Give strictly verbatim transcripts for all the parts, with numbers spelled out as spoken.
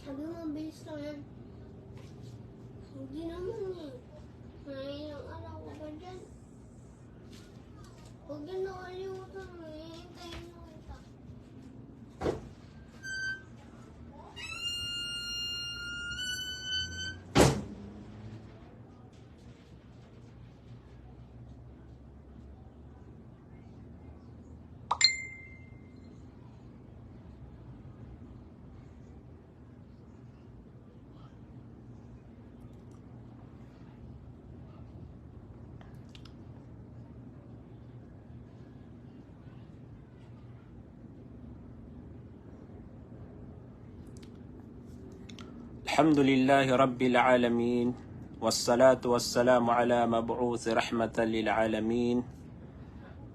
Sabi mo, mabilis lang yan. Hindi naman eh. May ilang araw ka pa dyan. Huwag yun, nakalimutan mo, hihintayin mo kita. الحمد لله رب العالمين، والصلاة والسلام على مبعوث رحمة للعالمين،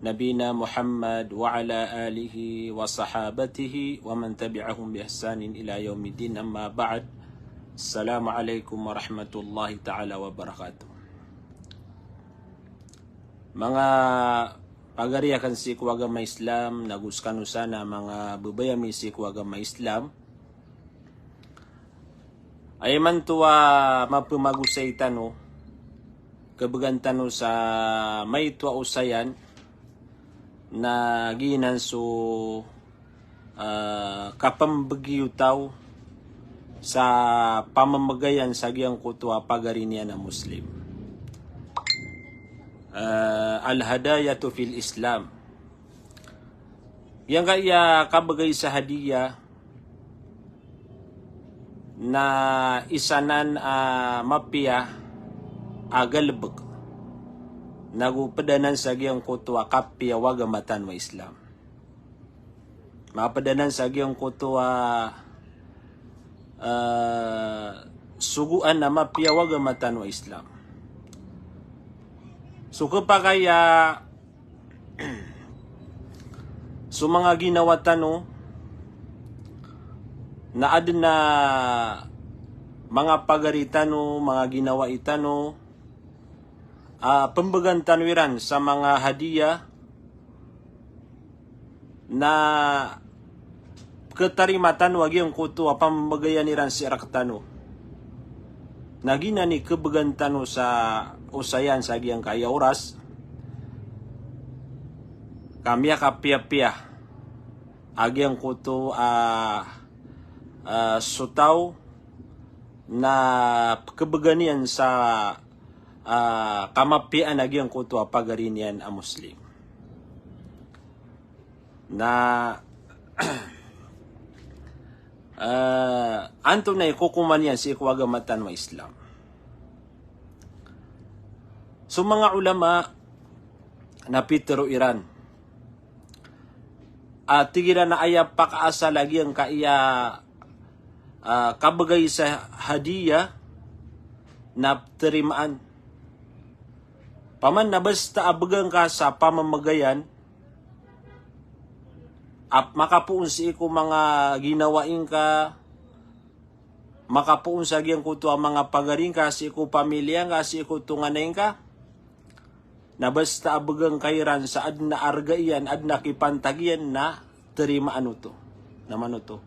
نبينا محمد وعلى آله وصحابته ومن تبعهم بإحسان إلى يوم الدين، أما بعد. السلام عليكم ورحمة الله تعالى وبركاته. Manga pagari akn sii ko agama Islam, nago skano san a manga babay ami sii ko agama Islam. Aya imanto a mapmagosay tano, kbgan tano sa maito a osayan, na giyanan so ah, kapmbgi o taw sa pamamagayan sa giyangkoto a pagari niyan a Muslim. Ah, al-hadayatu fil Islam. Giyangkaya kabgay sa hadiya na isa nan a mapiya a galbk, nago pd anan sa giyangkoto a kapiya o agama tano a Islam. Mapd anan sa giyangkoto a, ah, sogoan a mapiya o agama tano a Islam. So khapakay a so manga ginawa tano na adn a manga pagari tano, manga ginawai tano, a pmbgan tano iran sa manga hadiya, na khatarima tano a giyangkoto a pamamagayan iran sii rktano. Na giyanan i khabgan tano sa osayan sa giyangkaya oras, ka miyakapiyapiya a giyangkoto a, ah, so taw na khabgan iyan sa, ah, kamapiyaan a giyangkoto a pagari niyan a Muslim. Na, eh, antonaa i kokoman iyan sii ko agama tano a Islam? So manga ulama na pitharo iran a tig iran a aya pakaasal a giyangkaya, ah, kabgay sa hadiya na ptarimaan. Paman na basta a bgan ka sa pamamagayan, a makapoon sii ko manga ginawai ngka, makapoon sa giyangkoto a manga pagari ngka, sii ko pamilya ngka, sii ko tonganay ngka, na basta a bgan ka iran sa adn a arga iyan, adn a kipantag iyan, na tarimaan oto. Na man oto,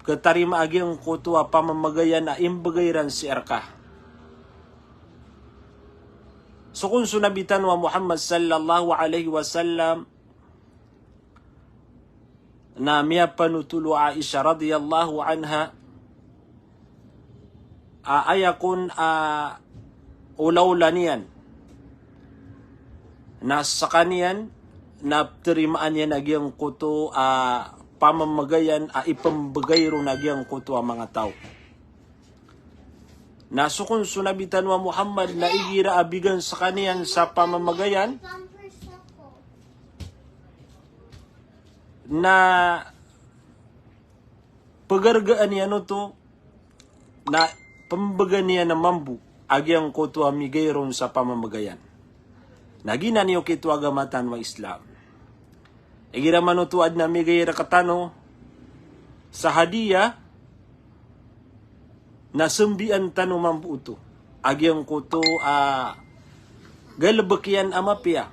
khatarima a giyangkoto a pamamagayan a imbgay iran sii rka. So kon so Nabi tano a Muhammad sallallahu alaihi wasallam, na miyapanothol o Aisha radhiyallahu anha a aya kon a olaola niyan na skaniyan na ptarimaan iyan a giyangkoto a pamamagayan a ipmbgay ron a giyangkoto a manga taw. Na so kon so Nabi tano a Muhammad na igira a bigan skaniyan sa pamamagayan, na pgargaan iyan oto, na pmbgan iyan a mambo a giyangkoto a migay ron sa pamamagayan. Na giyanan i okit o agama tano a Islam. Igira man oto adn a migay rktano sa hadiya, na sambian tano mambo oto a giyangkoto a galbk iyan a mapiya.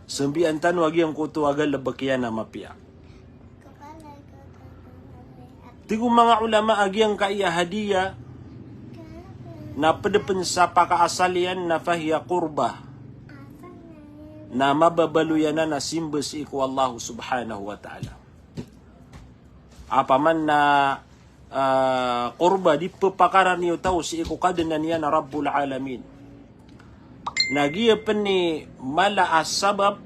Sambian tano a giyangkoto a galbk iyan a mapiya. Tig o manga ulama a giyangkaya hadiya na pd pn sa pakaasal iyan na fahiya qurbah, na mababaloy anan a simba sii ko Allah subhanahu wa ta'ala. Opama na, ah, qurbah di pphakaran iyo taw sii ko Kadnan iyan a Rabbul Alamin. Na giya pn i mala a sabap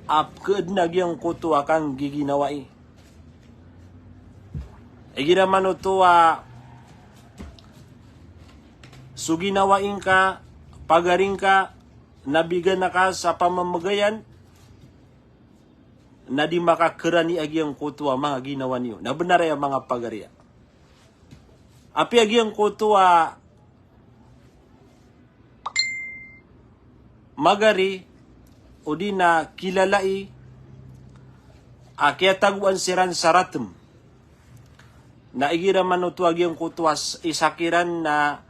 a pkhaadn a giyangkoto a kanggiginawai. Igira man oto a so ginawai ngka, pagari ngka, na bigan ka sa pamamagayan, na di makakarani a giyangkoto a manga ginawa niyo. Na bnar aya manga pagari. Apiya giyangkoto a magari odi na kilalai a kiyatagoan siran sa ratm. Na igira man oto a giyangkoto a s-, isa kiran na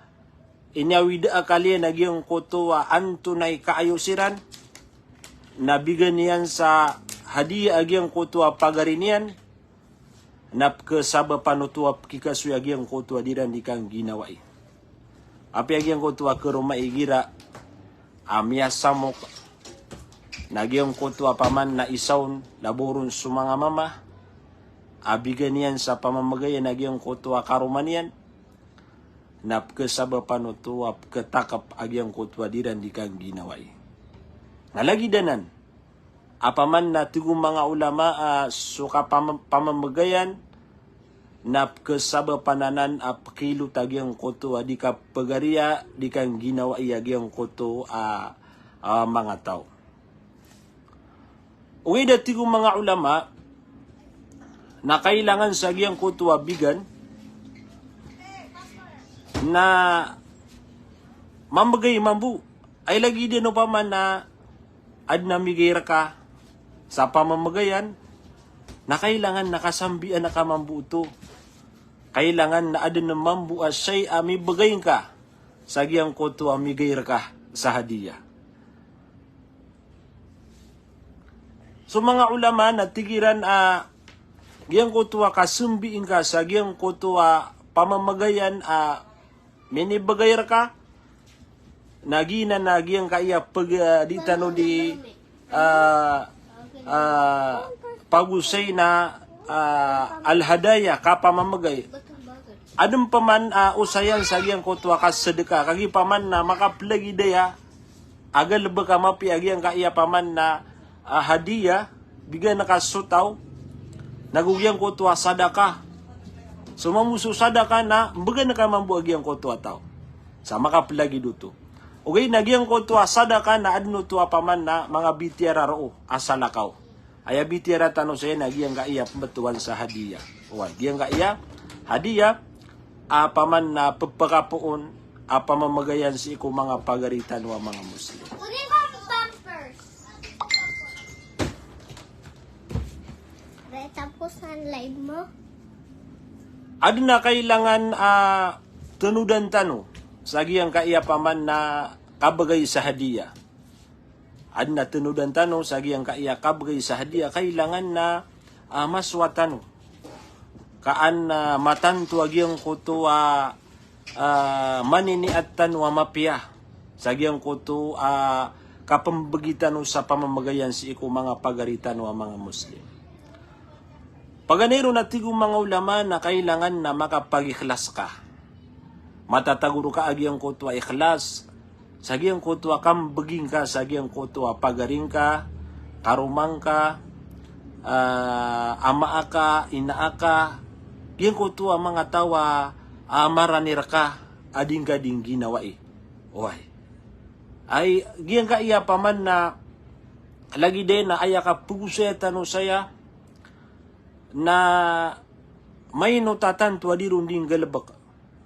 iniyawid a akal iyan a giyangkoto a antonaa i kaayo siran, na bigan iyan sa hadiya a giyangkoto a pagari niyan, na pkhasabapan oto a pkhikasoy a giyangkoto a di ran di kangginawai. Apiya giyangkoto a karoma igira a miyasamok, na giyangkoto a opama na isa on na ba ron so manga mama a bigan iyan sa pamamagayan a giyangkoto a karoma niyan, na pkhasabapan oto a pkhatakp a giyangkoto a di ran di kangginawai. Na lagid anan, opama na tig o manga ulama a so kapama-, pamamagayan na pkhasabapan anan a pkhailot a giyangkoto a di kapagari a di kangginawai a giyangkoto a, a manga taw. Ogaid a tig o manga ulama na kailangan sa giyangkoto a bigan na mamagay mambo. Ay lagid iyan opama na adn a migay rka sa pamamagayan, na kailangan na kasambian ka mambo oto. Kailangan na adn mambo a shay a mibgay ngka sa giyangkoto a migay rka sa hadiya. So manga ulama na tig iran a giyangkoto a kasambi ngka sa giyangkoto a pamamagayan a minibgay rka, na giyanan na giyangkaya pag-, ah, di tano di, ah, ah, pagosay na, ah, al-hadaya, kapamamagay. Adn pman, ah, osayan sa giyangkoto a kasadka, kagiya opama na makaplagid aya a galbk a mapiya a giyangkaya opama na, ah, hadiya, bigan ka so taw, nago giyangkoto a sadaka. So mambo so sadaka na mbgan ka mambo a giyangkoto a taw sa makaplagid oto. Ogaid na giyangkoto a sadaka na adn oto a opama na manga bitiyara roo a salakaw. Aya bitiyara tano saya na giyangkaya pmbtowan sa hadiya. Oway, giyangkaya hadiya a opama na pphakapoon a pamamagayan sii ko manga pagari tano a manga Muslim. Tapos na live mo? Adn a kailangan a tanodan tano sa giyangkaya opama na kabgay sa hadiya. Adn a tanodan tano sa giyangkaya kabgay sa hadiya, kailangan na, ah, masowa tano. Ka an, ah, matanto a giyangkoto a, ah, maniniat tano a mapiya sa giyangkoto a kapmbgi tano sa pamamagayan sii ko manga pagari tano a manga Muslim. Paganay ron na tig o manga ulama na kailangan na makapagikhlas ka. Matatago rka a giyangkoto a ikhlas sa giyangkoto a kambgi ngka sa giyangkoto a pagari ngka, karoma ngka, ah, ama aka, ina aka, giyangkoto a manga taw a, ah, marani rka a di ngka di ngginawai. Oway. Ay, giyangkaya opama na lagid aya na aya kapagosaya tano saya na maino tatanto a di ron di nggalbk.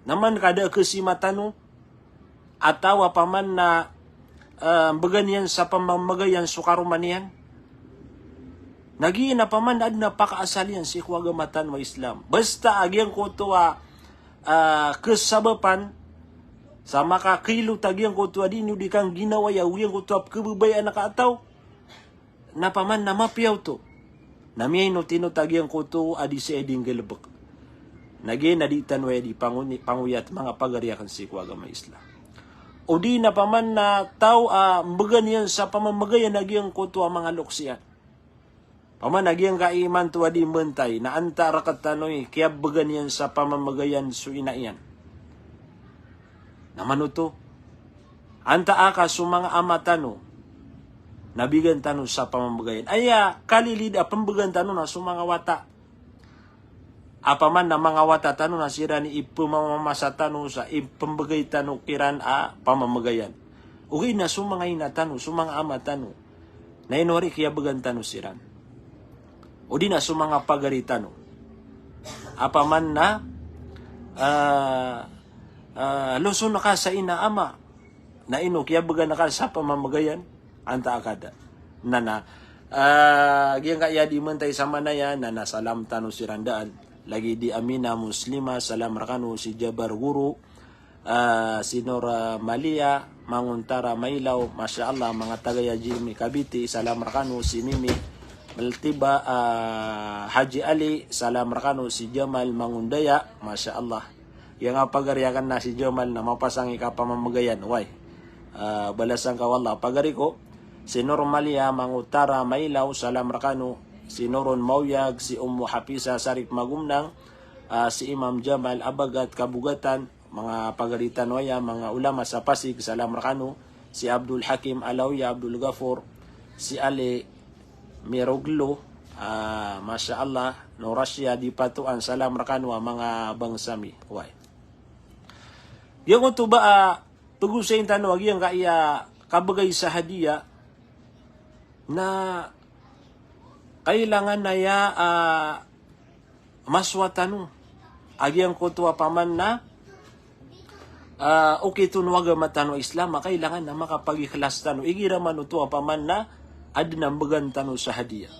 Na man ka da a khasima tano a taw a opama na, eh, mbgan iyan sa pamamagayan so karoma niyan. Na giya na opama na adn a pakaasal iyan sii ko agama tano a Islam. Basta a giyangkoto a, ah, khasabapan sa makakhilot a giyangkoto a di niyo di kangginawai a giyangkoto a pkhababayaan ka a taw. Na opama na mapiya oto na miyainot-inot a giyangkoto a di saya di nggalbk. Na giya na di tano aya di pangoni-, pangoyat manga pagari akn sii ko agama Islam. O di na paman na taw a mbegan iyan sa pamamagayan a giyangkoto a manga loks iyan. Paman a giyangkai imanto a di mbantay, na antaa rktano i kiyabegan iyan sa pamamagayan so ina iyan. Na mano oto, antaa ka so manga ama tano, na began tano sa pamamagayan. Aya kalilid a pembegan tano na so manga wata. Apaman na manga wata tano na siran i ipemamamasa tano sa ipembegay tano kiran a pamamagayan. Ogaid na so manga ina tano, so manga ama tano, na ino ari kiyabegan tano siran. O di na so manga pagari tano. Apaman na, ah, ah, loson ka sa ina ama, na ino kiyabegan ka sa pamamagayan, antaa ka da. Na na, ah, giyangkaya di mentay sa manaya, na na salam tano siran daan. Lagid i Amina Muslima, salam rekano, si Jabar Guru, ah, si Nora Malia, Mangontara Mailaw, masha Allah, manga taga Yajimi Kabiti, salam rekano, si Mimi Meltiba, ah, Haji Ali, salam rekano, si Jamal Mangondaya, masha Allah. Giyangkai a pagari akn na si Jamal na mapasang i kapamamagayan, way. Ah, balasan ka o Allah, pagari ko. Si Nora Malia, Mangontara Mailaw, salam rekano, si Noron Mauyag, si Ummu Hafisa Sarip Magomnang, ah, si Imam Jamal Abagat Kabugatan, manga pagari tano aya, manga ulama sa Pasig, salam rekano, si Abdul Hakim Alawiya, Abdul Gafur, si Ali Miroglo, ah, masha Allah, Norasya Dipatoan, salam rekano a manga bangsa mi. Way. Giyangkoto ba a pegosayin tano a giyangkaya kabegay sa hadiya, na kailangan aya, ah, masowa tano a giyangkoto a paman na, ah, okit on o agama tano a Islam, a kailangan na makapagikhlas tano. Igira man oto a paman na aden a mbegan tano sa hadiya.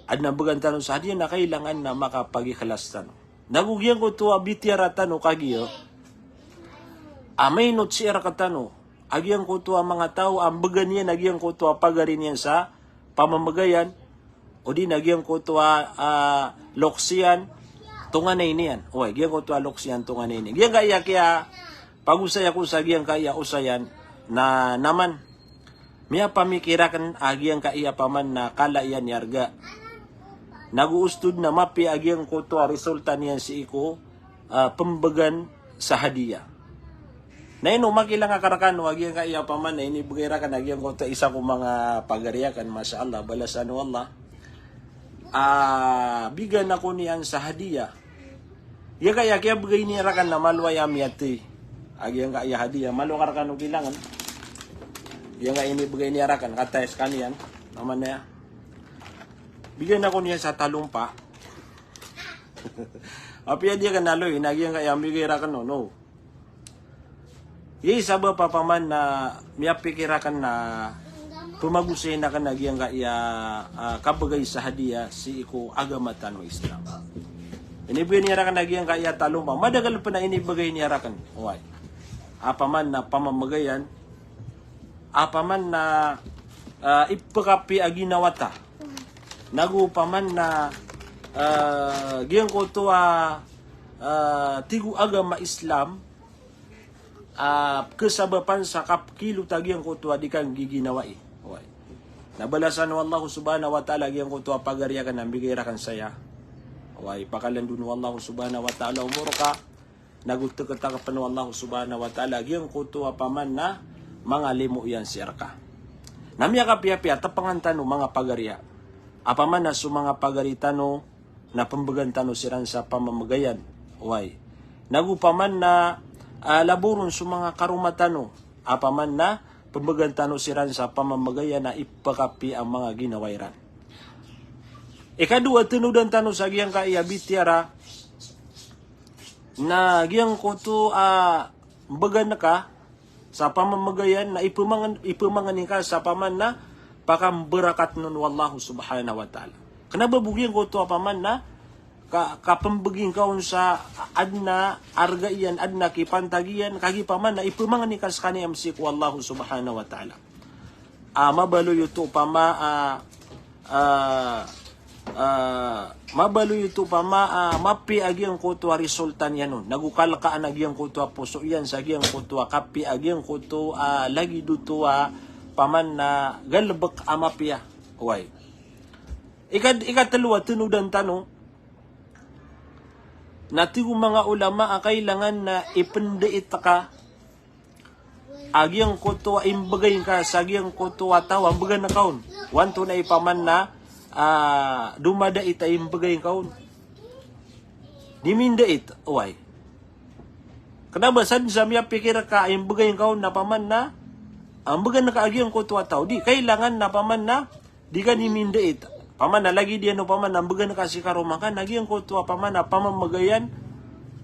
Aden a mbegan tano sa hadiya na kailangan na makapagikhlas tano. Nago giyangkoto a bitiyara tano kagiya, a mainot sii rektano a giyangkoto a manga taw a mbegan iyan a giyangkoto a pagari niyan sa pamamagayan, o di na giyangkoto a, ah, loks iyan, tonganay niyan. Way, giyangkoto a loks iyan, tonganay niyan. Giyangkaya kiyapagosay ako sa giyangkaya osayan, na naman miyapamikir aken a giyangkaya paman na kala iyan i arga. Nago ostod na mapiya a giyangkoto a resulta niyan sii ko, ah, pembegan sa hadiya. Na ino makilangak rekano a giyangkaya paman na inibegay raken a giyangkoto a isa ko manga pagari aken, masha Allah, balasan o Allah. Ah, bigan ako niyan sa hadiya. Giyangkaya kiyabegay niyan raken na malo aya miyatey a giyangkaya hadiya, malo ka rekano kilangen. Giyangkaya inibegay niyan raken, kataya sekaniyan, paman aya. Bigan ako niyan sa talompa. Apiya di aken aloy na giyangkaya mbegay raken on, no. Aya sabap a paman na miyapikir aken na pemagosayin aken a giyangkaya, ah, kabegay sa hadiya sii ko agama tano a Islam. Inibegay niyan raken a giyangkaya talompa. Madakel pen a inibegay niyan raken. Way. A paman na pamamagayan, a paman na, ah, ipekapiya a ginawa ta. Nago paman na, ah, giyangkoto a, ah, tig o agama Islam, ah, kesabapan sa kapekilot a giyangkoto a di kanggiginawai. Way. Na balasan o Allah subhanahu wa ta'ala giyangkoto a pagari aken a mbegay raken saya. Way, pakalendon o Allah subhanahu wa ta'ala o omor ka. Nago teketakepen o Allah subhanahu wa ta'ala giyangkoto a paman na manga limo iyan sii reka. Na miyakapiyapiya a tepengan tano manga pagari a, a paman na so manga pagari tano na pembegan tano siran sa pamamagayan. Way. Nago paman na, ah, laboron so manga karoma tano a paman na pembegan tano siran sa pamamagayan a ipekapiya a manga ginawa iran. Ikadowa, tenodan tano sa giyangkaya bitiyara na giyangkoto a mbegan ka sa pamamagayan na ipemangen, ipemangeni ka sa paman na pakamberakatn on o Allah subhanahu wa ta'ala. Kena ba bo giyangkoto a paman na ka, kapembegi ngka on sa aden a arga iyan, aden a kipantag iyan, kagiya paman na ipemangeni ka sekaniyan sii ko Allah subhanahu wa ta'ala. Ah, mabaloy oto opama, ah, ah, ah, mabaloy oto opama a mapiya a giyangkoto a resulta niyan on. Nago kalkaan a giyangkoto a poso iyan sa giyangkoto a kapiya a giyangkoto a lagid oto a paman na galebek a mapiya. Oway. Ika, ikatelo a tenodan tano, na tig o manga ulama a kailangan na ipendait ka a giyangkoto a imbegay ngka sa giyangkoto a taw a mbegan ka on. O antonaa i paman na, ah, domadait a imbegay ngka on. Di mindait, oway. Kena ba sa den sa miyapikir ka a imbegay ngka on na paman na, ah, mbegan ka a giyangkoto a taw. Di, kailangan na paman na, di ka di mindait. Paman na lagid iyan o paman na mbegan ka si karoma ngka, na giyangkoto a paman na pamamagayan,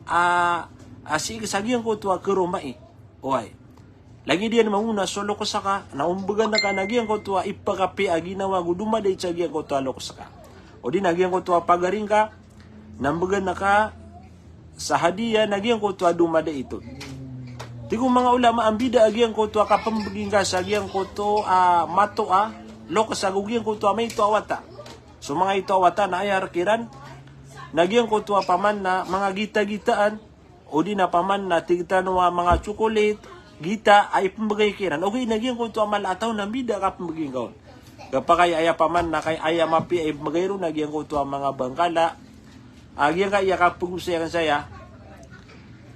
ah, ah, si, sa giyangkoto a karoma i. Oway. Lagid iyan mambo na so lokes ka, na o mbegan ka na giyangkoto a ipakapiya a ginawa go domadait sa giyangkoto a lokes ka. O di na giyangkoto a pagari ngka, na mbegan ka sa hadiya na giyangkoto a domadait on. Tig o manga ulama a mbida a giyangkoto a kapembegi ngka sa giyangkoto a mato a lokes ago giyangkoto a maito a wata. So manga ito a wata na aya rekiran, na giyangkoto a paman na manga gita-gitaan, o di na paman na tig tano a manga chocolate, gita a ipembegay kiran. Ogaid na giyangkoto a mala a taw na mbida a kapembegi ngka on. Gapakay aya paman na kay aya mapiya a ipembegay ron na giyangkoto a manga bangkala. A giyangkaya kapegosay aken saya,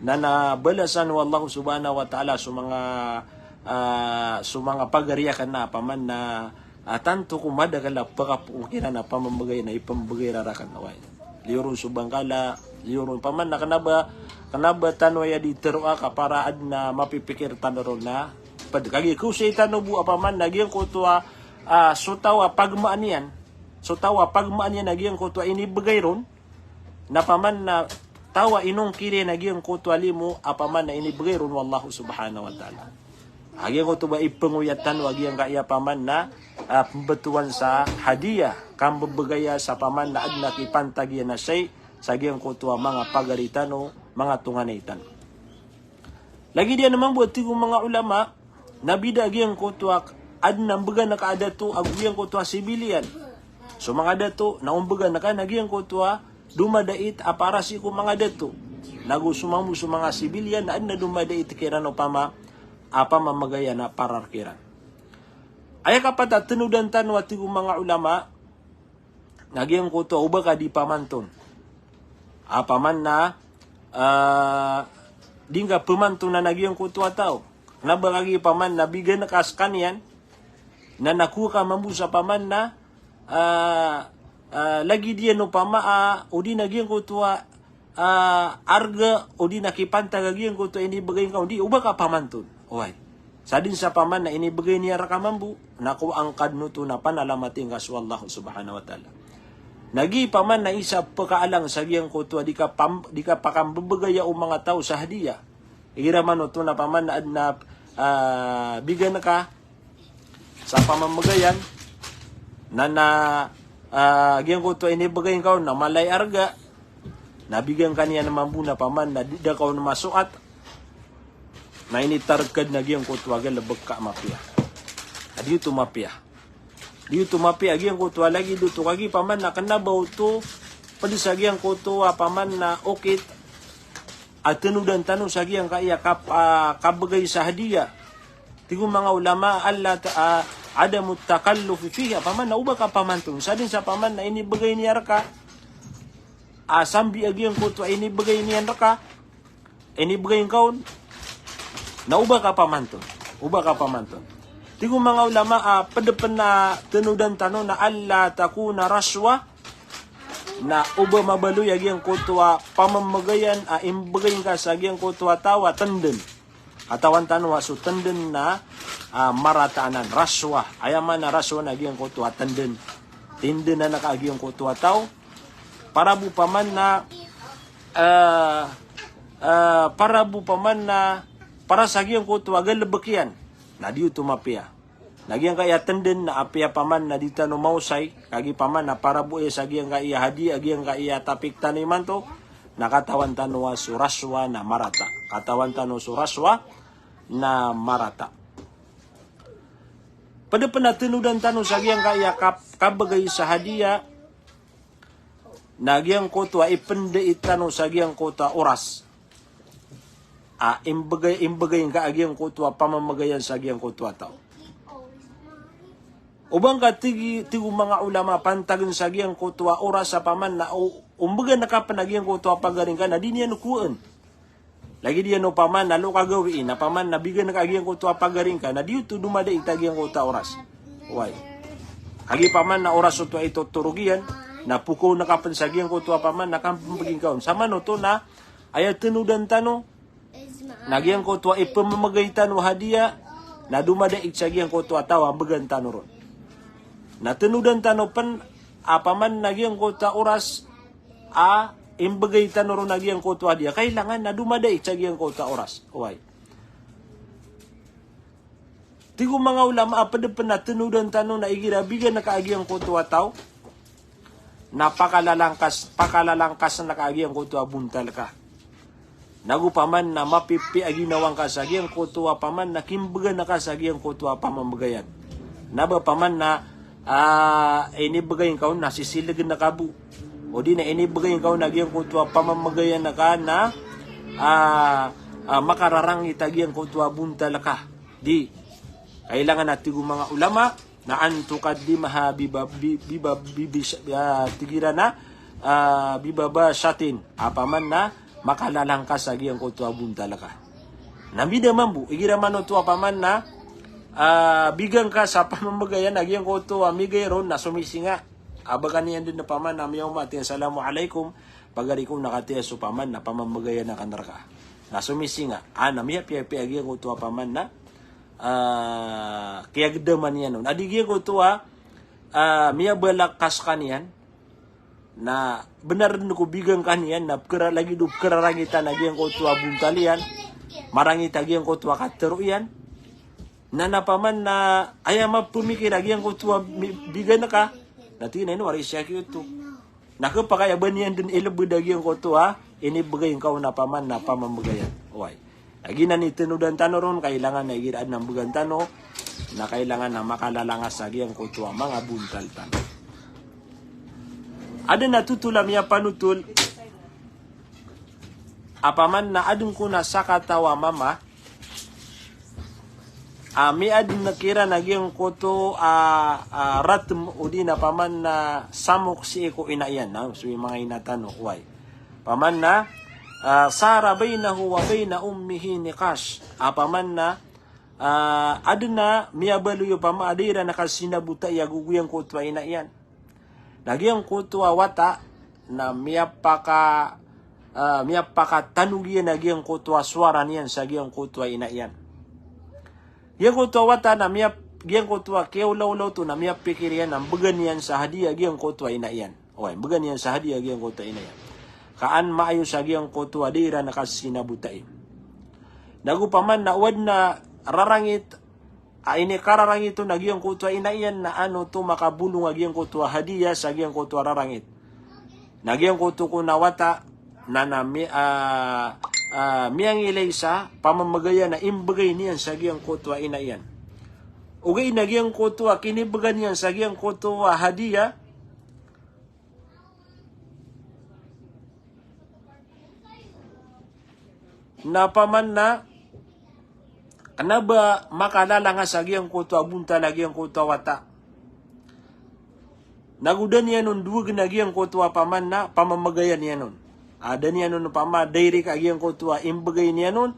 na, na balasan o Allah subhanahu wa ta'ala so manga, ah, so manga pagari aken na paman na, ah, tanto ko madakel a pekapoon kiran a pamamegay na ipembegay iran raken, oway. Liyo ron so bangkala, liyo ron paman na kena ba, kena ba tano aya di teroa ka para aden a mapipikir tano ron na ped. Kagiya kaosay tano bo a paman na giyangkoto a, ah, so taw a pagmaan iyan. So taw a pagmaan iyan a giyangkoto a inibegay ron, na paman na taw a inongkir iyan a giyangkoto a limo a paman na inibegay ron o Allah subhanahu wa ta'ala. A giyangkoto ba ipengoyat tano a giyangkaya paman na, ah, pembetowan sa hadiya, kambebegaya sa paman na aden a kipantag iyan a shay, sa giyangkoto a manga pagari tano, manga tonganay tano. Lagid iyan mambo a tig o manga ulama, na bida a giyangkoto a aden a mbegan ka a dato ago giyangkoto a sibiliyan. So manga dato, na o mbegan ka na giyangkoto a domadait a para sii ko manga dato. Nago so mambo so manga sibiliyan, na aden a domadait kiran opama a pamamagayan a para rekiran. Aya kapat a tenodan tano a tig o manga ulama, na giyangkoto a oba ka di pamanton. A paman na, ah, di ngka pemantonan a giyangkoto a taw. Kena ba kagiya paman na bigan ka sekaniyan, na nakowa ka mambo sa paman na, ah, ah, lagid iyan opama a, o di na giyangkoto a, ah, arga, o di na kipantag a giyangkoto a inibegay ngka on, di, oba ka pamanton. Oway. Sa den sa paman na inibegay niyan reka mambo, na kowaa ngka den oto na panalamati ngka so Allah subhanahu wa ta'ala. Na giya paman na isa pekaalang sa giyangkoto a di ka pam-, di kapakambebegaya o manga taw sa hadiya. Igira man oto na paman na aden a, ah, bigan ka sa pamamagayan, na, na, ah, giyangkoto a inibegay ngka on na mala i arga, na bigan ka niyan mambo na paman na di da ka on masoat, na initareg ka den a giyangkoto a galebek ka a mapiya. Na di oto mapiya. Di oto mapiya a giyangkoto a lagid oto kagiya paman na kena ba oto ped sa giyangkoto a paman na okit a tenodan tano sa giyangkaya kap-, ah, kabegay sa hadiya. Tig o manga ulama, alla ta-, ah, adamu takalluf fiha, paman na oba ka pamanton. Sa den sa paman na inibegay niyan reka, ah, sambi a giyangkoto a inibegay niyan reka, inibegay ngka on, na oba ka pamanton. Oba ka pamanton. Tig o manga ulama, ah, ped pen a tenodan tano na alla takuna rashwa, na oba mabaloy a giyangkoto a pamamagayan a imbegay ngka sa giyangkoto a taw a tenden. Katawan tano a so tenden na, ah, marata anan, rashwa. Aya maana rashwa na giyangkoto a tenden. Tenden anan ka a giyangkoto a taw. Para bo paman na, ah, ah, para bo paman na, para sa giyangkoto a galebek iyan. Na di oto mapiya. Na giyangkaya tenden na apiya paman na di tano maosay, kagiya paman na para bo iya sa giyangkaya hadiya, giyangkaya topic tano imanto, na katawan tano a so rashwa na marata. Katawan tano so rashwa na marata. Ped pen a tenodan tano sa giyangkaya kap-, kabegay sa hadiya, Na giyangkoto a ipndait tano sa giyangkoto a oras a imbgay, imbgay ngka a giyangkoto a pamamgayan sa giyangkoto a taw. O ba ngka, tig, tig o manga ulama, pantagn sa giyangkoto a oras a paman na o, o mbgan ka pn a giyangkoto a pagari ngka na di niyan kowaan. Lagid iyan o paman na lo ka gawii, na paman na bigan ka a giyangkoto a pagari ngka, na di oto domadait a giyangkoto a oras. Oway. Agi paman na oras oto a itotorog iyan, na pkawn ka pn sa giyangkoto a paman na kampmbgi ngka on. Samanoto na aya tnodan tano, na giyangkoto a ipmamgay tano a hadiya, na domadait sa giyangkoto a taw a mbgan tano ron. Na tnodan tano pn a paman na giyangkoto a oras a imbgay tano ron a giyangkoto a hadiya, kailangan na domadait sa giyangkoto a oras. Oway. Tig o manga ulama a pd pn a tnodan tano na igira bigan ka a giyangkoto a taw, na pakalalangkas, pakalalangkasn ka a giyangkoto a bontal ka. Nago paman na mapipiya a ginawa ngka sa giyangkoto a paman na kimbgan ka sa giyangkoto a pamamgayan. Na ba paman na, ah, inibgay ngka on na sisilgn ka bo. O di na inibgay ngka on a giyangkoto a pamamgayan ka na, ah, ah, makararangit a giyangkoto a bontal ka. Di. Kailangan a tig o manga ulama, na an tuqaddimaha biba-, bi-, biba-, bi-, bi-, ah, tig iran a, ah, bibabashatin, a paman na makalalangkas a giyangkoto a bontal ka. Na mbida mambo, igira manoto a paman na, ah, bigan ka sa pamamgayan a giyangkoto a migay ron na somisinga. A ba ka niyan dn a paman na miyaoma tig iyan, "Assalamu alaikum, pagari ko," na kataya so paman na pamamgayan akn rka. Na somisinga. A na miyapiyapiya a giyangkoto a paman na ah, kiyagdaman iyan on. A di giyangkoto a, ah, miyabalak ka skaniyan, na bnar dn ko bigan ka niyan, na pkra-, lagid o pkrarangitan a giyangkoto a bontal iyan, marangit a giyangkoto a katharo iyan. Na, na paman na aya mapmikir a giyangkoto a mi-, bigan ka, na tig iyan a ino ari siyaki oto. Na khapakay a ba niyan dn ilbd a giyangkoto a inibgay ngka on a paman na pamamgayan. Oway. Lagid iyan i tnodan tano ron, kailangan na igira adn a mbgan tano, na kailangan na makalalangas a giyangkoto a manga bontal tano. Adn a totol a miyapanotol a paman na adn kon a sakataw a mama, a, miyaadn kiran a giyangkoto a, a, ratm odi na paman na samok sii ko ina iyan, na so manga ina tano, oway. Paman na, a, sara bainahu wa baina ummihi niqash. A, paman na, a, adn a miyabaloy o paman a da iran a kasinabotai ago giyangkoto a ina iyan. Na giyangkoto a wata na miyapaka, ah, miyapakatanog iyan a giyangkoto a sowara niyan sa giyangkoto a ina iyan. Giyangkoto a wata na miyap-, giyangkoto a kiyaolawolaw oto na miyapikir iyan a mbgan iyan sa hadiya giyangkoto a ina iyan. Oway, mbgan iyan sa hadiya giyangkoto a ina iyan. Ka an maayo sa giyangkoto a da iran a kasinabotai. Nago paman na o adn a rarangit a inikararangit on a giyangkoto a ina iyan na an oto makabolong a giyangkoto a hadiya sa giyangkoto a rarangit. Na giyangkoto kon a wata na, na mi-, ah, ah, miyangilay sa pamamagayan a imbgay niyan sa giyangkoto a ina iyan. Ogaid na giyangkoto a kinibgan iyan sa giyangkoto a hadiya, na paman na kna ba makalalangas a giyangkoto a bontal a giyangkoto a wata. Nago da niyan on dowgn a giyangkoto a paman na pamamagayan iyan on. A, da niyan on paman direct a giyangkoto a imbgay niyan on,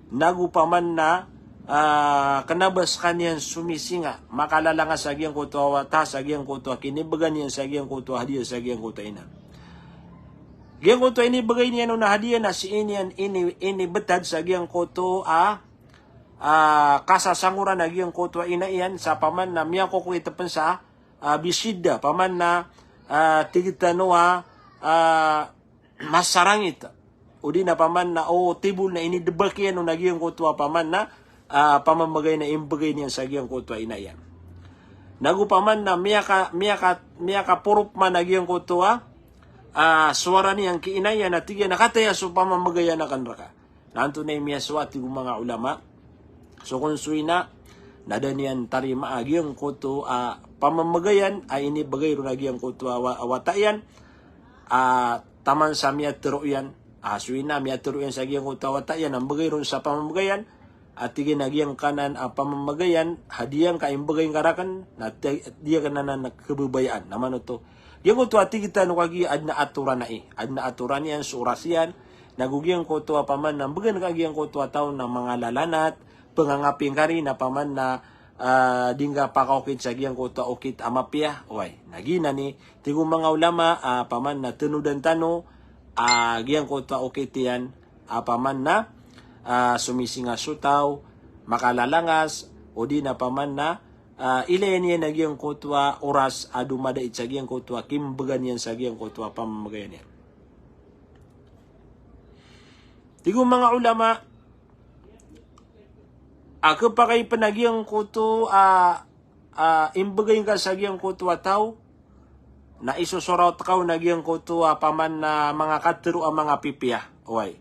nago paman na, ah, kna ba skaniyan somisinga, makalalangas a giyangkoto a wata sa giyangkoto a kinibgan iyan sa giyangkoto a hadiya sa giyangkoto a ina. Giyangkoto a inibgay niyan on a hadiya na sii niyan ini-, inibtad sa giyangkoto a, ah, kasasangoran a giyangkoto a ina iyan sa paman na miyakokoit pn sa, ah, bishidda, paman na, ah, tig tano a, ah, masarangit. Odi na paman na o tibol na inidbak iyan on a giyangkoto a paman na, ah, pamamagay na imbgay niyan sa giyangkoto a ina iyan. Nago paman na miyaka-, miyaka-, miyakaporop man a giyangkoto a, ah, sowara niyan ki ina iyan a tig iyan a kataya so pamamagayan akn rka. Na antonaa i miyasowa, tig o manga ulama, so kon so ina na da niyan tarimaa a giyangkoto a pamamagayan a inibgay ron a giyangkoto a wa-, a wata iyan. a, taman sa miyatharo iyan, a, so ina miyatharo iyan sa giyangkoto a wata iyan a mbegay ron sa pamamagayan, a tig iyan a giyangkanan a pamamagayan, hadiya ngka, imbegay ngka raken, na ti-, di aken anan kebebayaan. Na mano oto? Giyangkoto a tig tano kagiya aden a atoran ai, aden a atoran iyan so oras iyan, nago giyangkoto a paman na mbegan ka giyangkoto a taw na mangalalanat, pengangapi ngka ri na paman na, ah, di ngka pakaokit sa giyangkoto a okit a mapiya, oway. Na giyanan i, tig o manga ulama, ah, paman na tenodan tano, ah, giyangkoto a okit iyan, ah, paman na, ah, somisinga so taw, makalalangas, odi na paman na, ah, ilayan iyan a giyangkoto a oras a domadait sa giyangkoto a kimbegan iyan sa giyangkoto a pamamagayan iyan. Tig o manga ulama, a kepakay pen a giyangkoto a, a, imbegay ngka sa giyangkoto a taw, na isosoraot ka on a giyangkoto a paman na manga katharo a manga pipiya. Oway.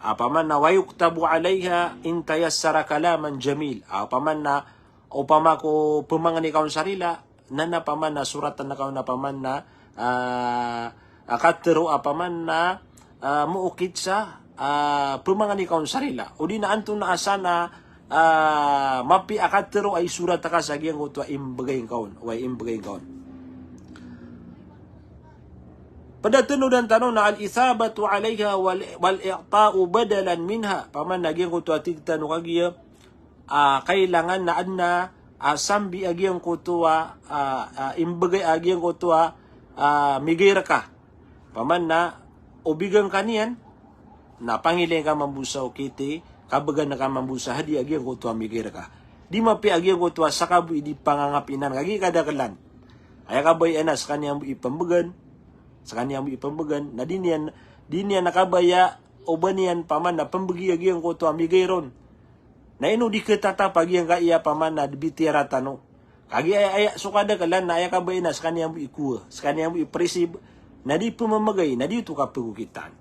A paman na wa yuktabu alayha in tayassara kalaman jamil. A paman na opama ko pemangni ka on sa rila, na na paman na soratan ka on a paman na, ah, ah, katharo a paman na, ah, mookit sa, ah, pemangni ka on sa rila. Odi na antonaa san a, ah, mapiya a katharo a isorat ka sa giyangkoto a imbegay ngka on. Oway, imbegay ngka on. Ped a tenodan tano na al-ithabatu alayha wal, wal i'ta'u badalan minha. Paman na giyangkoto a tig tano kagiya, ah, kailangan na aden a, ah, sambi a giyangkoto a, ah, ah, imbegay a giyangkoto a, ah, migay reka. Paman na obigan ka niyan, na pangilay ngka mambo sa okit i, kabegan ka mambo sa hadiya a giyangkoto a migay reka. Di mapiya a giyangkoto a seka bo i di pangangapi nan, kagiya kadakelan. Aya kabayaan na sekaniyan bo i pembegan, sekaniyan bo i pembegan, na di niyan, di niyan kabaya o ba niyan paman na pembegi a giyangkoto a migay ron. Na ino di ketatap a giyangkaya paman na di bitiyara tano. Kagiya aya, aya so kadakelan na aya kabayaan na sekaniyan bo i kowa, sekaniyan bo i perisib, na di pemamagay, na di oto kapegokitan.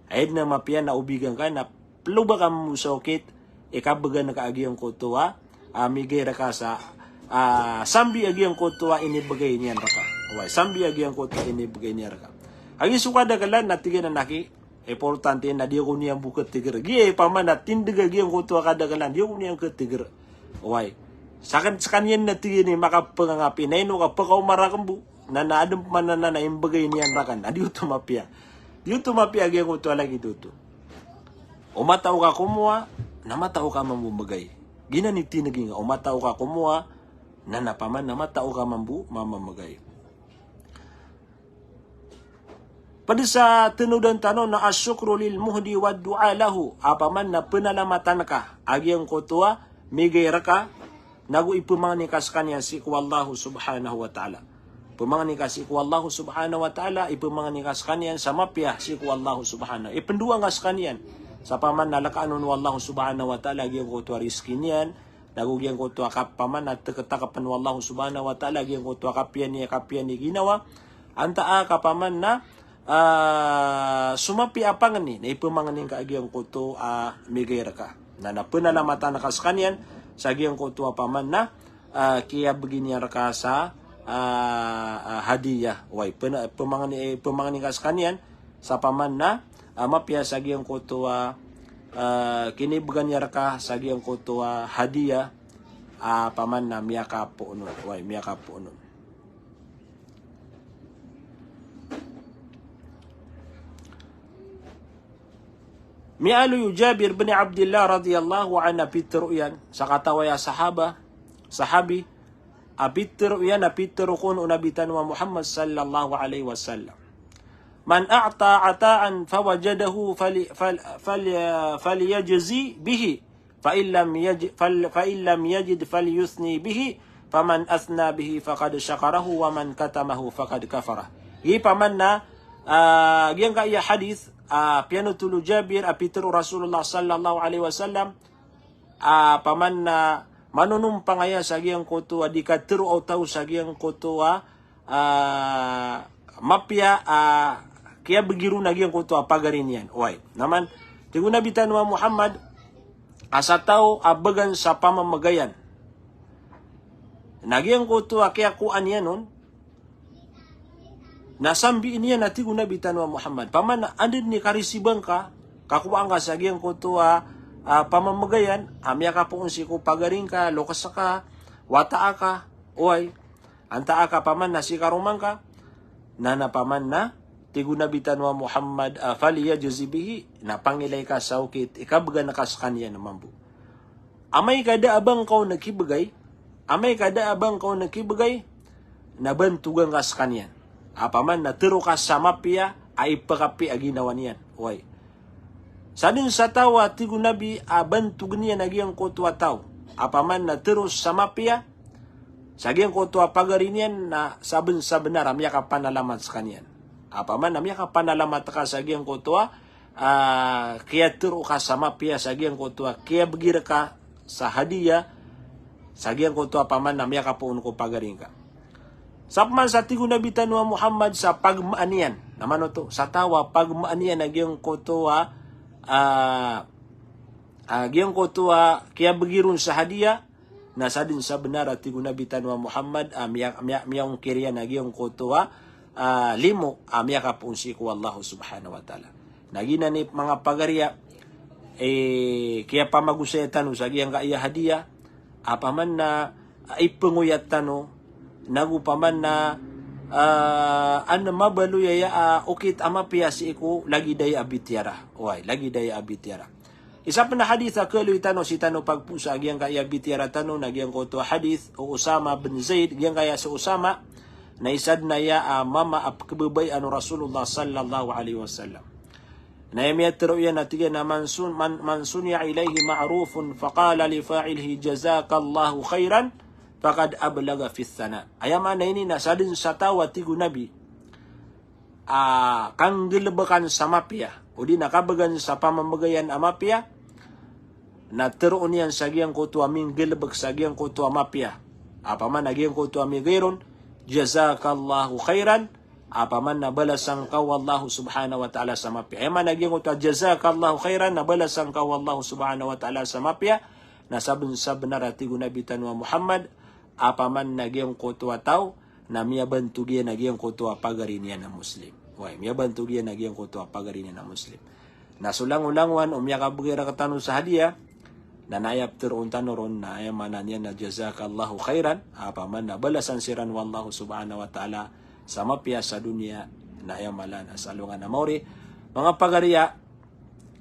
Aya den a mapiya na obigan ka na peloba ka mambo sa okit i kabegan ka a giyangkoto a, ah, migay reka sa, ah, sambi a giyangkoto a inibegay niyan reka. Oway, sambi a giyangkoto a inibegay niyan reka. Kagiya so kadakelan na tig iyan a naki, importante na di ako niyan bo keteger. Giya i paman na tindeg a giyangkoto a kadakelan, di ako niyan keteger. Oway. Saken, sekaniyan na tig iyan i makapengangapi, na ino ka pekaoma raken bo. Na, na aden paman na, na imbegay niyan raken. Na di oto mapiya. Di oto mapiya a giyangkoto a lagid oto. O matao ka komowa, na matao ka mambo megay. Giyanan i tinegi nga, o matao ka komowa, na na paman na matao ka mambo mamamegay. Ped sa tenodan tano na ash-shukru lil muhdi wad du'a lahu. A paman na penalamatan ka a giyangkoto a migay reka, nago ipemangni ka sekaniyan sii ko Allah subhanahu wa ta'ala. Pemangni ka sii ko Allah subhanahu wa ta'ala, ipemangni ka sekaniyan sa mapiya sii ko Allah subhanahu. Ipendowa nga sekaniyan sa paman na lekaan on o Allah subhanahu wa ta'ala a giyangkoto a rizki niyan, nago giyangkoto a kap-, paman na teketakepen o Allah subhanahu wa ta'ala a giyangkoto a kapiya niyan, kapiya niyan ginawa. Antaa ka paman na, ah, so mapiya a pangni, na ipemangni ngka a giyangkoto a migay reka. Na, na penalamatan ka sekaniyan sa giyangkoto a paman na, ah, kiyabegi niyan reka sa, ah, ah, hadiya. Oway, pena-, pemangni, eh, pemangni ka sekaniyan sa paman na, ah, mapiya sa giyangkoto a, ah, kinibegan iyan reka sa giyangkoto a hadiya, ah, paman na miyakapoon on. Oway, miyakapoon on. Miyaaloy o Jabir bin Abdillah radiyallahu anhu a pitharo iyan, sakataw aya sahaba, sahabi, a pitharo iyan, a pitharo kon o Nabi tano a Muhammad sallallahu alaihi wasallam. Man a'ta ata'an fawajadahu fali-, fal-, fal-, falyajzi bihi. Fa in lam yaj-, fal-, fa in lam yajid falyuthni bihi, faman athna bihi faqad shakarahu, wa man katamahu faqad kafara. Giya paman na, ah, giyangkaya hadith, ah, piyanothol o Jabir, a pitharo o Rasulullah sallallahu alaihi wasallam, ah, paman na manonompang aya sa giyangkoto a di katharo o taw sa giyangkoto a ah, mapiya, ah, kiyabegi ron a giyangkoto a pagari niyan. Oway. Na man, tig o Nabi tano a Muhammad, a sa taw a began sa pamamagayan. Na giyangkoto a kiyakowa niyan on, Na sambiin iyan a tig o Nabi tano a Muhammad, paman na anda dn i karisiba ngka, kakowaan ka sa giyangkoto a, ah, pamamagayan a miyakapoon sii ko pagari ngka, loks ka, wata aka, oway, antaa ka paman na sii karoma ngka, na, na paman na, tig o Nabi tano a Muhammad, ah, "Falyajzi bihi," na pangilay ka sa okit i kabgan ka skaniyan mambo. Amay ka da a ba ngka on kibgay, amay ka da a ba ngka on kibgay, na bantogan ka skaniyan. Apaman na tero ka sa mapiya a ipakapi a ginawa niyan. Oway. Sadn sa taw a tig o Nabi a bantogn iyan a giyangkoto a taw. Apaman na tero sa mapiya, sa giyangkoto a pagari niyan na sabn sa bnar a miyakapanalamat skaniyan. Apaman na miyakapanalamat ka sa giyangkoto a, ah, kiyatero ka sa mapiya, sa giyangkoto a kiyabgi rka sa hadiya, sa giyangkoto a paman na miyakapoon ko pagari ngka. Sa paman sa tig o Nabi tano a Muhammad sa pagmaan iyan. Na mano oto, sa taw a pagmaan iyan a giyangkoto a, ah, ah, giyangkoto a kiyabgi ron sa hadiya, na sadn sa bnar a tig o Nabi tano a Muhammad, ah, miya-, miya-, miyaongkir iyan a giyangkoto a, ah, limo a miyakapoon sii ko Allah subhanahu wa ta'ala. Na giyanan i manga pagari a, eh, kiyapamagosaya tano sa giyangkaya hadiya, apaman na, ah, ipengoyat tano, nago paman na, ah, an mabaloy aya a okit a mapiya sii ko lagid aya a bitiyara. Oway, lagid aya a bitiyara. Isa pn a hadith a kaloy tano sii tano pagposa a giyangkaya bitiyara tano na giyangkoto a hadith o Usama bin Zaid, giyangkaya si Usama, na isa dn aya a mama a pkhababayaan o Rasulullah sallallahu alaihi wasallam. Na aya miyatero iyan a tig iyan a man sun-, man, "Man suni'a ilaihi ma'rufun faqala li fa'ilihi jazakallahu khairan, faqad ablagha fis sana." Aya maana ini na sadn sa taw a tig o Nabi a kanggalbkan sa mapiya, odi na kabgan sa pamamagayan a mapiya, na teroon iyan sa giyangkoto a minggalbk sa giyangkoto a mapiya. Apaman a giyangkoto a migay ron, "Jazakallahu khairan," apaman na balasan ka o Allah subhanahu wa ta'ala sa mapiya. Aya maana giyangkoto a "Jazakallahu khairan," na balasan ka o Allah subhanahu wa ta'ala sa mapiya, na sabn sa bnar a tig o Nabi tano a Muhammad, apaman na giyangkoto a taw na miyabantog iyan a giyangkoto a pagari niyan a Muslim. Oway, miyabantog iyan a giyangkoto a pagari niyan a Muslim. Na so langolangowan o miyakabgay rktano sa hadiya, na aya pteroon tano ron na aya maana niyan na "Jazakallahu khairan," apaman na balasan siran o Allah subhanahu wa ta'ala sa mapiya sa doniya, na aya mala na sa alongan a maori. Manga pagari a,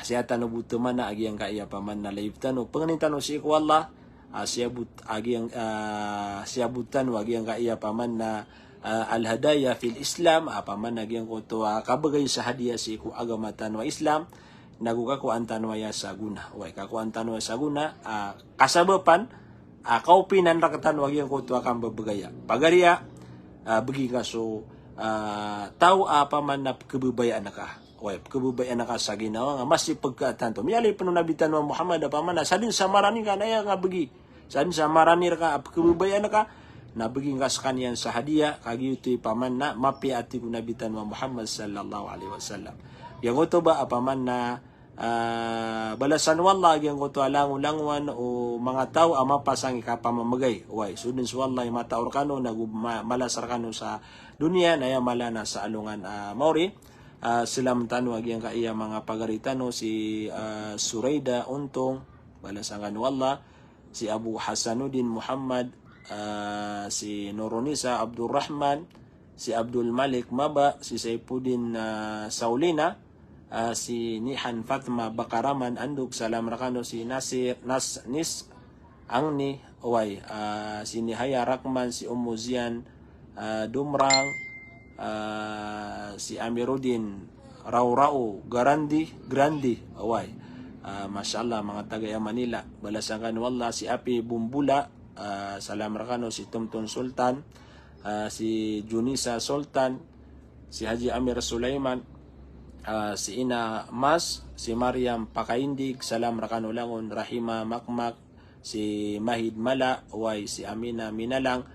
sii tano bo tmana a giyangkaya paman na live tano, pangnin tano sii ko Allah, ah, siyabot a giyang, ah, siyabot tano a giyangkaya paman na, ah, al-hadaya fil Islam, apaman a giyangkoto a kabgay sa hadiya sii ko agama tano a Islam, nago kakowaan tano aya sa gona. Oway, kakowaan tano aya sa gona, ah, kasabapan, ah, kaopinan rktano a giyangkoto a kambabgaya. Pagari a, ah, bgi ngka so, ah, taw a paman na pkhababayaan ka. Oway, pkhababayaan ka sa ginawa nga masi pagkaatan to. Miyaaloy pn o Nabi tano a Muhammad a paman na sadn sa marani ngka na aya nga bgi. Sadn sa marani rka a pkhababayaan ka, na bgi ngka skaniyan sa hadiya, kagiya oto i paman na mapiya a tig o Nabi tano a Muhammad sallallahu alaihi wasallam. Giyangkoto ba a paman na, ah, balasan o Allah a giyangkoto a langolangowan o manga taw a mapasang i kapamamagay. Oway, so dn so Allah i matao rkano, nago ma-, malas rkano sa doniya, na aya mala na sa alongan a maori. Ah, slam tano a giyangkaya manga pagari tano si, ah, Suraida Ontong, balasan kano o Allah, si Abu Hasanuddin Muhammad, ah, si Nurunisa Abdul Rahman, si Abdul Malik Maba, si Saipuddin, ah, Saulina, ah, si Nihan Fatma Bakaraman Anduk, salam rkano si Nasir, Nas-, Nis, Angni, oway, ah, si Nihaya Rakman, si Ummu Zian, ah, Dumrang, ah, si Amiruddin Raurau Garandi, Grandi, oway. Ah, masha Allah, manga taga iya Manila. Balasan kano o Allah, si Api Bumbula, ah, salam rkano si Tumtun Sultan, ah, si Junisa Sultan, si Haji Amir Sulaiman, ah, si Ina Mas, si Mariam Pakaindig, salam rkano langon, Rahima Makmak, si Mahid Mala, oway, si Amina Minalang,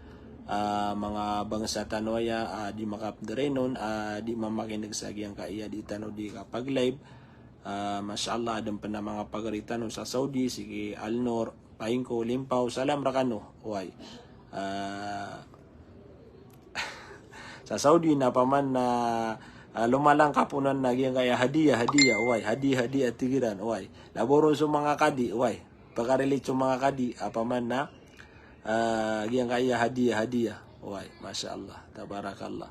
ah, manga bangsa tano aya, ah, di makapdarain on, ah, di mamakineg sa giyangkaya di tano di kapag-live. Ah, masha Allah, adn pn a manga pagari tano sa Saudi, si Alnor Paingko Limpaw, salam rkano, oway. Ah, Saudi na opama na, ah, lomalangkap on na giyangkaya hadiya, hadiya, oway, hadiya, hadiya tig iran, oway. Labaw ron so manga kadi, oway. Pagarilit so manga kadi, opama na, ah, giyangkaya hadiya, hadiya, oway. Masha Allah, tabarakallah.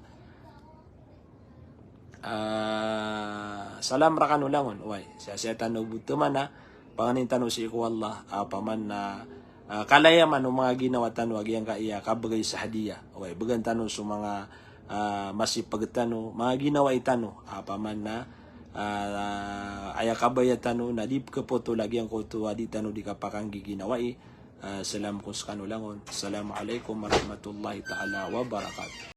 Ah, salam rakano langon, oway. Siyasiyat tano bo oto man a, pangnin tano sii ko Allah, opama na, ah, kalayaman o manga ginawa tano a giyangkaya kabgay sa hadiya. Oway, bgan tano so manga, ah, masipag tano, manga ginawai tano, opama na, ah, aya kabaya tano na di pkhapotol a giyangkoto a di tano di kapakanggiginawai. Ah, salam ko skano langon. Assalamu alaikum warahmatullahi ta'ala wabarakatuh.